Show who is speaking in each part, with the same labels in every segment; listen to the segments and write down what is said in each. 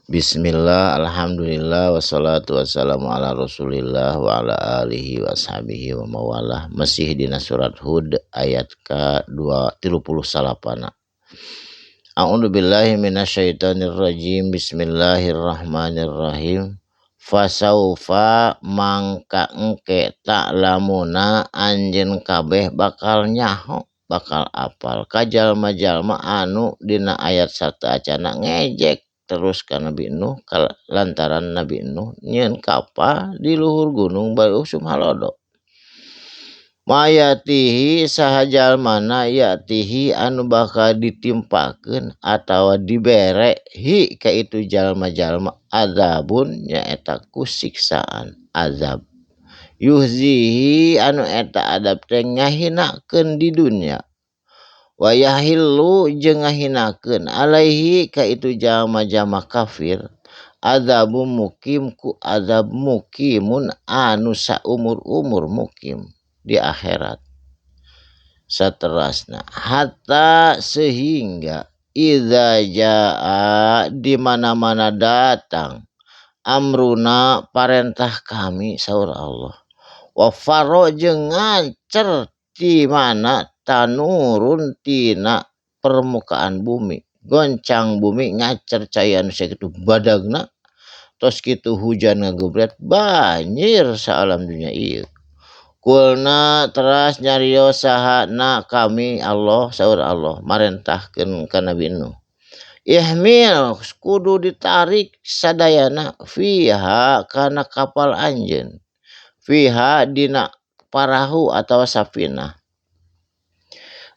Speaker 1: Bismillah, alhamdulillah, wassalatu wassalamu ala rasulillah wa ala alihi wa ashabihi wa mawalah. Masih dina surat Hud ayat ka 2 39. A'udzu billahi minasyaitonir rajim. Bismillahirrahmanirrahim. Fasaufa mangka engke, ta'lamuna anjeun kabeh bakal nyaho, bakal apal ka jalma-jalma anu dina ayat sateuacanna ngejek terus ka Nabi Nuh lantaran Nabi Nuh nyieun kapal di luhur gunung bari usum halodo. Ma ya'tihi saha jalmana, ya'tihi anu bakal ditimpakeun atawa dibere, hi ka itu jalma-jalma, adzabun nyaeta ku siksaan azab, yukhzihi anu eta adab teh ngahinakeun di dunya, wa yahillu jeung ngahinakeun, alaihi ka itu jalma-jalma kafir, adzabun mukim ku azab mukimun anu saumur-umur mukim di akhirat. Saterasna, hatta sehingga, idza jaa di mana-mana datang, amruna parentah kami saur Allah, wa faro jeung ngacer ti mana, tanurun tina permukaan bumi, goncang bumi, ngacer cai anu sakitu badagna, tos kitu hujan ngagebret, banjir saalam dunya ieu. Kulna teras nyarios saha na kami Allah saur Allah marentahkeun ka Nabi Nuh, ihmil kudu ditarik sadayana, fiha kana kapal anjeun, fiha dina parahu atawa safinah,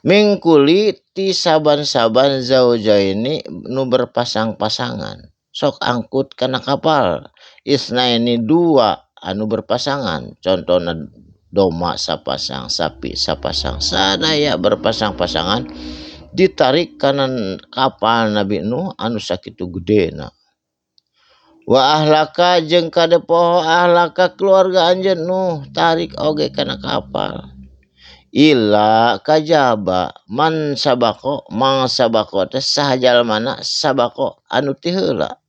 Speaker 1: min kulli ti saban-saban, zaujaini nu berpasang-pasangan, sok angkut kana kapal, isnaini dua anu berpasangan, contohna domba sapasang, sapi sapasang, sadaya berpasang-pasangan ditarik kana kapal Nabi Nuh anu sakitu gedena. Wa ahlaka jeung kade poho, ahlaka keluarga anjeun Nuh, tarik oge kana kapal, illa kajaba man sabaqo, man sabaqo teh saha jalmana, sabaqo anu ti heula,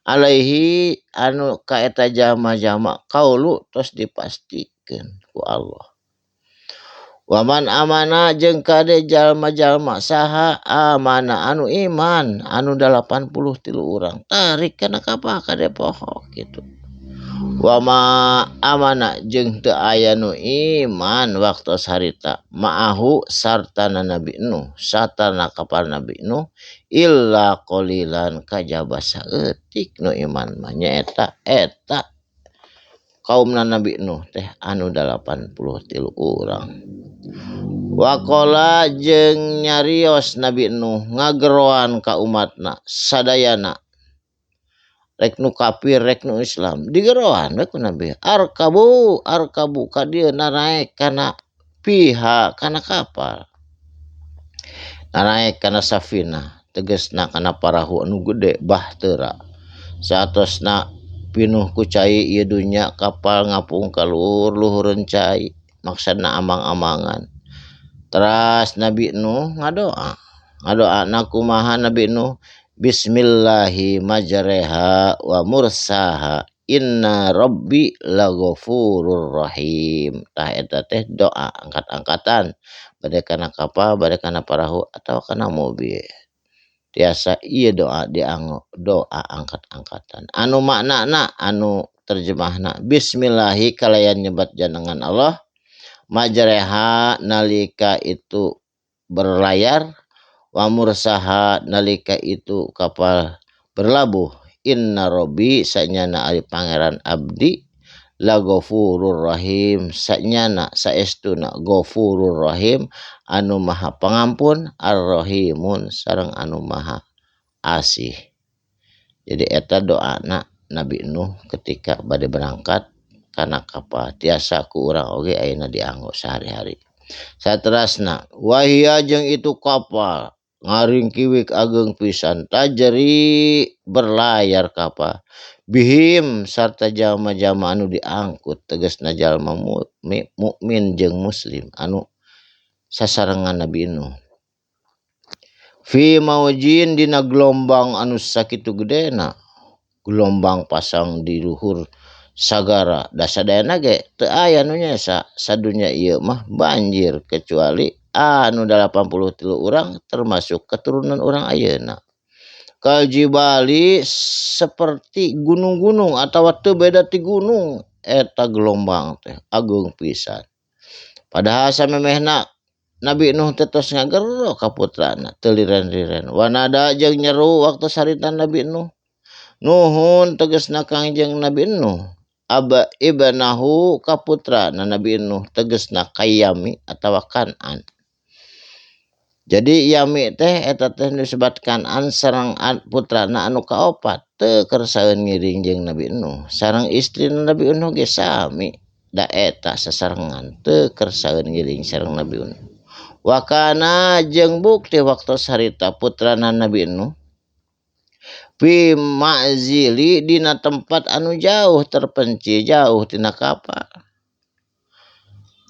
Speaker 1: alaihi anu ka eta jalma-jalma, qaulu tos dipastikeun ku Allah. Waman amana jeung kade jalma-jalma saha, amana anu iman, anu 83 urang tarik kana kapal, kade poho kitu. Wama amana jeung teu aya nu iman waktos harita, ma'ahu sartana Nabi Nuh, sartana kapal Nabi Nuh, illa qalilan kajaba saeutik nu iman mah, nyaeta eta kaumna Nabi Nuh teh anu 83 urang. Waqala jeung nyarios Nabi Nuh ngageroan ka umatna sadayana, rek nu kafir rek nu Islam digeroan we ku Nabi, arkabu arkabu ka dieu naraek kana, fiha kana kapal, naraek kana safinah, tegesna kana parahu anu gede bahtera. Saatosna pinuh ku cai ieu dunya, kapal ngapung ka luhur luhureun cai, maksudna amang-amangan. Teras Nabi Nuh ngadoa. Ngadoa kumaha Nabi Nuh? Bismillahi majreha wa mursaha inna rabbi laghafurur rahim. Tah, eta teh doa angkat-angkatan, bade kana kapal, bade kana parahu atau kana mobil, tiasa ieu doa dianggo doa angkat-angkatan anu maknana, anu terjemahna, bismillahi kalayan nyebat jenengan Allah, majreha nalika itu berlayar, wa mursaha nalika itu kapal berlabuh, inna robbi sanyana ari pangeran abdi, lagofurur rahim sanyana saestuna, gofurur rahim anu maha pangampun, arrahimun sareng anu maha asih. Jadi eta doana Nabi Nuh ketika bade berangkat kana kapal, tiasa ku urang oge ayeuna dianggo sehari-hari. Saterasna, wahia jeung itu kapal ngaringkiwik ageng pisan, tajri berlayar kapal, bihim sarta jalma-jalma anu diangkut, tegasna jalma mukmin jeung muslim anu sasarengan Nabi Nuh, fi maujin dina gelombang anu sakitu gedena. Gelombang pasang di luhur sagara da sadayana ge teu aya nu nyesa sadunya ieu mah banjir kecuali anu 83 urang termasuk keturunan urang ayeuna. Kaljibali seperti gunung-gunung atawa teu beda ti gunung eta gelombang teh ageung pisan. Padahal samemehna Nabi Nuh teh tos ngagero ka putrana teu liren-liren. Wanada jeung nyeru waktu sarita Nabi Nuh. Nuhun tegasna Kangjeng Nabi Nuh. Aba ibnahu ka putrana Nabi Nuh tegasna ka Yami atawa Kan'an. Jadi Yami teh eta teh disebat Kan'an sareng putrana anu kaopat teu kersaeun ngiring jeung Nabi Nuh. Sareng istrina Nabi Nuh ge sami da eta sasarengan teu kersaeun ngiring sareng Nabi Nuh. Wakana jeung bukti waktu sarita putrana Nabi Nuh fi ma'zili dina tempat anu jauh terpencil jauh tina kapal.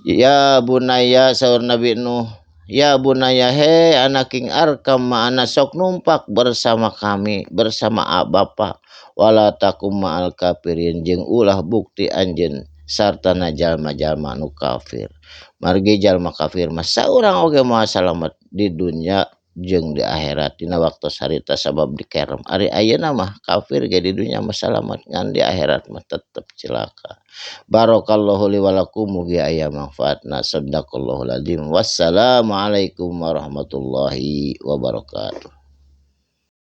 Speaker 1: Ya bunaya saur Nabi Nuh, ya bunaya he anaking arkam ma'ana sok numpak bersama kami bersama bapa wala takum ma'al kafirin jeung ulah bukti anjeun sartana jalma-jalma nu kafir. Margi jalma kafir mah saurang oge moal salamet di dunya jeung di akhirat dina waktu sarita sabab dikerem. Ari ayeuna mah kafir ge di dunya mah salamet ngan di akhirat mah tetep cilaka. Barakallahu li wa lakum mugi aya manfaatna. Sadaqallahul azim. Wassalamualaikum warahmatullahi wabarakatuh.